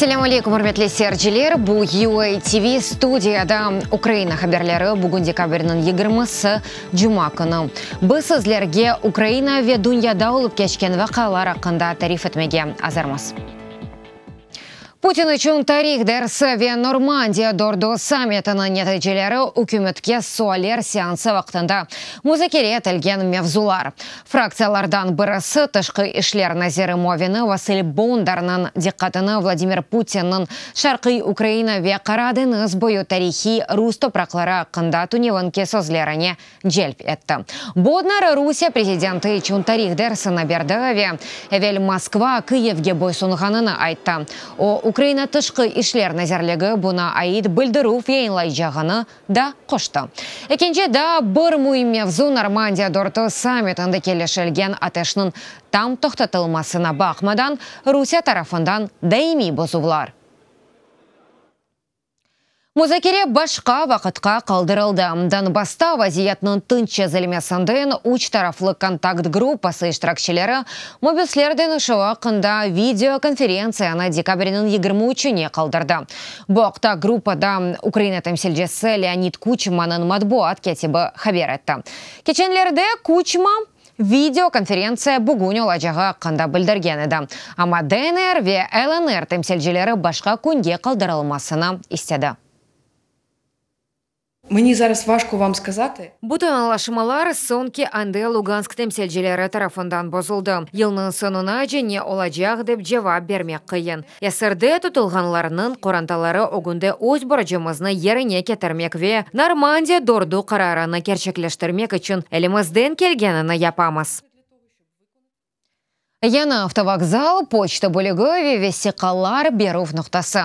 Selâm aleykum, ürmetli seyirciler! Bu UA TV studiyada Ukraina haberleri, bugün dekabrniñ yigirmisi, cuma künü. Biz sizlerge Ukraina ve dünyada olıp keçken vaqialar aqqında tarif etmege azırmız. Putin içün tarih dersi ve Normandiya dördü sammitiniñ neticeleri ükümetke sualler seansı vaqtında muzakere etilgen mevzular. Fraktsiyalardan birisi Tışqı işler naziri muavini Vasıl Bondarnıñ diqqatını Vladimir Putinniñ Şarqiy Ukraina ve Qara deñiz boyu tarihiy rus topraqları aqqında tünevinki sözlerine celp etti. Bodnar Rusiye prezidenti içün tarih dersini berdi ve evel Moskva Kıyivge boysunğanını ayttı. O, Ukraina Tışqı işler nazirligi buña ait bildirüv yayınlaycağını da qoştı. Ekinci daa bir müim mevzu Normandiya dörtü sammitinde kelişilgen ateşniñ tam toqtatılmasına baqmadan, Rusiye tarafından daimiy bozuvlar. Muzakere başqa vaqıtqa qaldırıldı. Donbassta vaziyetniñ tınç çezilmesinden üç taraflı kontakt gruppası iştirakçileri mabüsler deñişüvi aqqında video konferentsiyanı dekabrniñ yigirmi üçüne qaldırdı. Bu aqta gruppada Ukraina temsilcisi Leonid Kuçmanıñ matbuat kâtibi haber etti. Keçenlerde Kuçma, Video konferentsiya bugün olacağı aqqında bildirgen edi, amma DNR ve LNR temsilcileri başqa künge qaldırılmasını istedi. Meni zaraz vajko vam skazati. Bütün añlaşmalar soñki ande Lugansk temsilcileri tarafından bozuldı. Yılnıñ soñunace ne olacaq dep cevap bermek qıyın. Esirde tutulğanlarnıñ qorantaları ögünde öz borcumıznı yerine ketirmek ve Normandiya dördü qararını kerçekleştirmek içün elimizden kelgenini yapamız. Yañı avtovokzal, poçta bölügi ve vesiqalar berüv noqtası.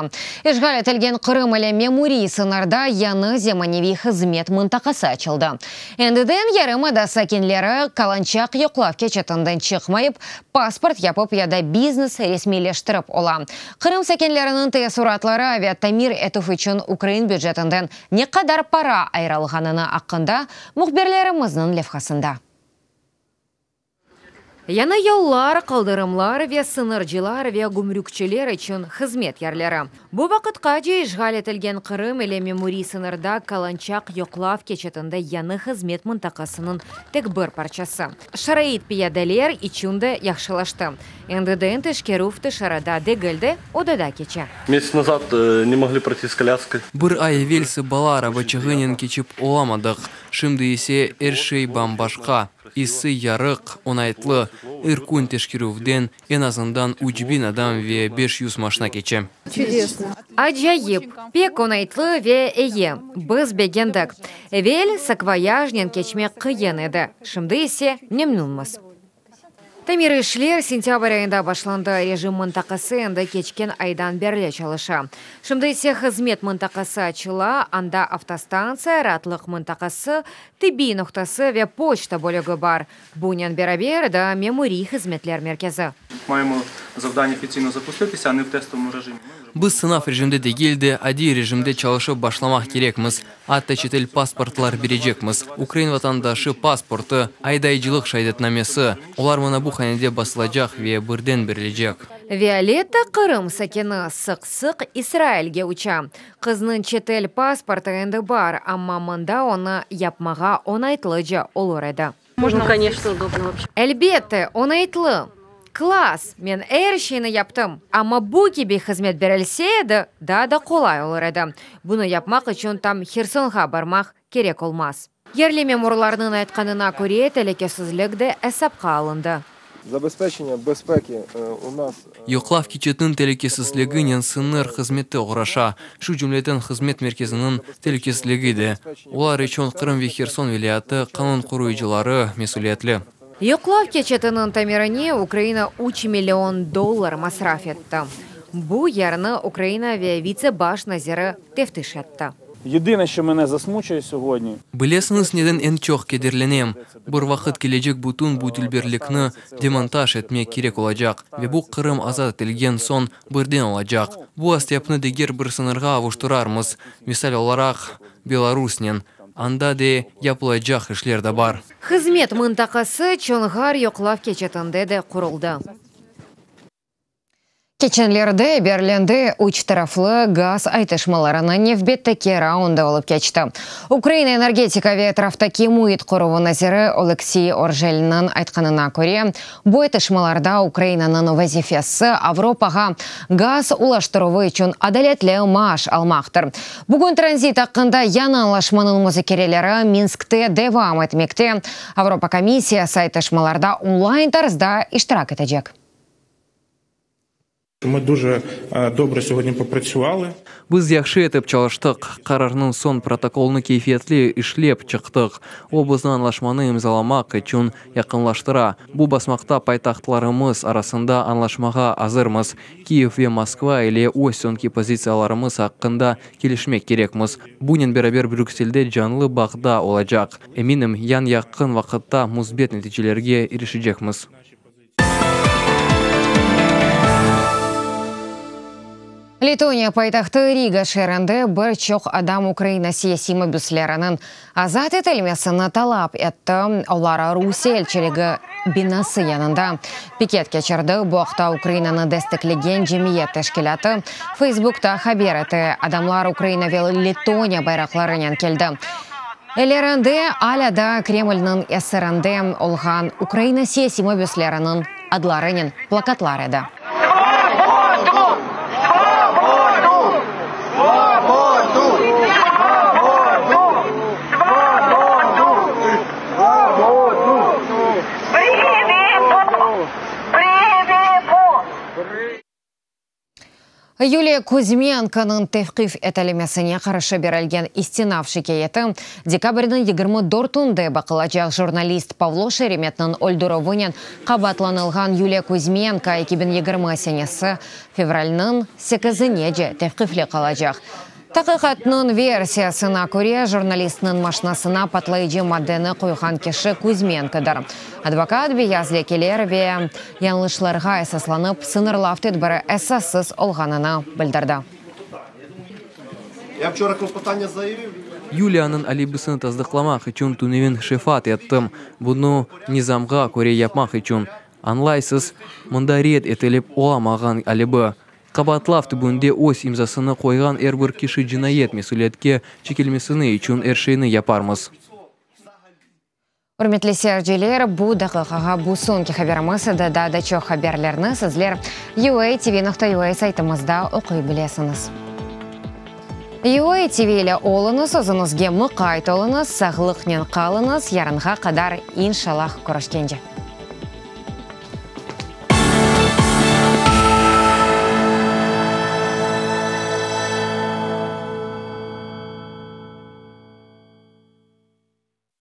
İşğal etilgen Qırım ile memuriy sıñırda yañı zemaneviy hızmet mıntaqası açıldı. Endiden yarımada sakinleri Kalançak yoqlav keçitinden çıqmayıp, pasport yapıp ya da biznes resmiyleştirip ola. Qırım sakinleriniñ teessuratları ve tamir etüv içün ukrain bücetinden ne qadar para ayırılğanını aqqında mühbirlerimizniñ levhasında. Yañı yollar, qaldırımlar ve sıñırcılar ve gümrükçiler içün hızmet yerleri. Bu vaqıtqace işğal etilgen Qırım ile memuriy sıñırda Kalançak yoqlav keçitinde yañı hızmet mıntaqasınıñ tek bir parçası. Şarait piyadeler içün de yahşılaştı. Endiden teşkerüv tışarıda degil de, odada keçe. Mesяц nazad ne mogli proyti s kolâskoy. Bir ay evelsi bala arabaçığınen keçip olamadıq, şimdi ise er şey bam-başqa. İssi, yarıq, oñaytlı. Er kün teşkerüvden eñ azından 3000 adam ve 500 maşna keçe. Acayip, pek oñaytlı ve eyi. Biz begendik. Evel sakvoyajnen keçmek qıyın edi, şimdi ise memnünmiz. Tamir işler sentâbr ayında başlandı, rejim mıntaqası endi keçken aydan berli çalışa. Şimdi ise hızmet mıntaqası açıla, anda avtostantsiya, raatlıq mıntaqası, tibbiy noqtası ve poçta bölügi bar. Bunen beraber daa memuriy hızmetler merkezi. Mayemo zavdanya ofitsiyno zapustitися, a ne v testovomu rejimi. Biz sınav rejimde degil de, adiy rejimde çalışıp başlamaq kerekmiz. Atta çetel pasportlar berecekmiz, ukrain vatandaşı pasportı, aydayıcılıq şeadetnamesi, olar mına bu hanede basılacaq ve birden berilecek. Violetta Qırım sakini, sıq-sıq İsrailge uça. Qıznıñ çetel pasportı endi bar, amma mında onı yapmağa oñaytlıca olur edi. Elbette, oñaytlı. Klass, men er şeyni yaptım. Amma bu kibi hızmet berilse edi, daa da qolay olur edi. Bunı yapmaq içün tam Hersonğa barmaq kerek olmaz. Yerli memurlarnıñ aytqanına köre, telükesizlik de esapqa alındı. Yoqlav keçitniñ telükesizliginen sıñır hızmeti oğraşa, şu cümleden hızmet merkeziniñ telükesizligi de. Olar içün Qırım ve Herson vilâyeti qanun qoruyıcıları mesüliyetli. Yoqlav keçitiniñ tamirine Ukraina üç million dollar masraf etti. Bu yerni Ukraina ve vitse baş naziri teftiş etti. Yedine, şço mene zasmuçuye sogodni. Bilesiñiz, neden eñ çoq kederlenem? Bir vaqıt kelecek bütün bu dülberlikni demontaj etmek kerek olacaq ve bu Qırım azat etilgen soñ birden olacaq. Bu astyapnı diger bir sıñırğa avuştırarmız, misal olaraq, Belarusnen, anda de yapılacaq işler de bar. Hızmet mıntaqası Çonğar yoqlav keçitinde de quruldı. Keçenlerde Berlinde üç taraflı gaz aytışmalarınıñ nevbetteki raundı olıp keçti. Ukraina energetika ve etraftaki müit qoruvı naziri Oleksiy Orjelniñ aytqanına köre, bu aytışmalarda Ukrainanıñ vazifesi Avropağa gaz ulaştıruvı içün adaletli maaş almaqtır. Bugün tranzit aqqında yañı añlaşmanıñ muzakereleri Minskte devam etmekte. Avropa komissiyası aytışmalarda onlayn tarzda iştirak etecek. Mı duje dobre sogodni popratsüvalı. Biz yahşı etip çalıştıq, qararnıñ soñ protokolnı keyfiyetli işlep çıqtıq, o bizni añlaşmanı imzalamaq içün yaqınlaştıra. Bu basmaqta paytahtlarımız arasında añlaşmağa azırmız, Kiyev ve Moskva ile öz soñki pozitsiyalarımız aqqında kelişmek kerekmiz. Bunen beraber Brükselde canlı bağda olacaq. Eminim, yañ-yaqın vaqıtta müsbet neticelerge irişecekmiz. Letoniya paytahtı Riga şeerinde bir çoq adam Ukraina siyasiy mabüsleriniñ azat etilmesini talap etti. Olar Rusiye elçiligi binası yanında piket keçirdi. Bu aqta Ukrainanı desteklegen cemiyet teşkilâtı Feysbukta haber ete. Adamlar Ukraina ve Letoniya bayraqlarınen keldi. Ellerinde alâ daa Kremlniñ esirinde olğan Ukraina siyasiy mabüsleriniñ adlarınen plakatlar edi. Yuliya Kuzmenkonıñ tevqif etilmesine qarşı berilgen istinaf şikâyeti dekabrniñ 24-ünde baqılacaq. Jurnalist Pavlo Şeremetniñ öldürüvinen qabaatlanılğan Yuliya Kuzmenko 2020 senesi fevralniñ sekizinece tevqifli qalacaq. Taqiqatnıñ versiyasına köre, jurnalistniñ maşnasına patlayıcı maddeni qoyğan kişi Kuzmenkodır. Advokat, beyaz lekeler ve yañlışlarğa esaslanıp, sıñırlav tedbiri esassız olğanını bildirdi. Yuliyanıñ alibisini tasdıqlamaq içün tünevin şefaat ettim, bunı nizamğa köre yapmaq içün. Añlaysız, mında red etilip olamağan alibi. Qabaatlav tübünde öz imzasını qoyğan er bir kişi cinayet mesüliyetke çekilmesini içün er şeyni yaparmız. Ürmetli seyirciler, bu daqiqağa bu soñki haberimiz edi. Daa da çoq haberlerni sizler UATV.UA saytımızda oquy bilesiñiz. UATV ile oluñız, özüñizge muqayt oluñız, sağlıqnen qalıñız, yarınğa qadar, inşallah, körüşkence.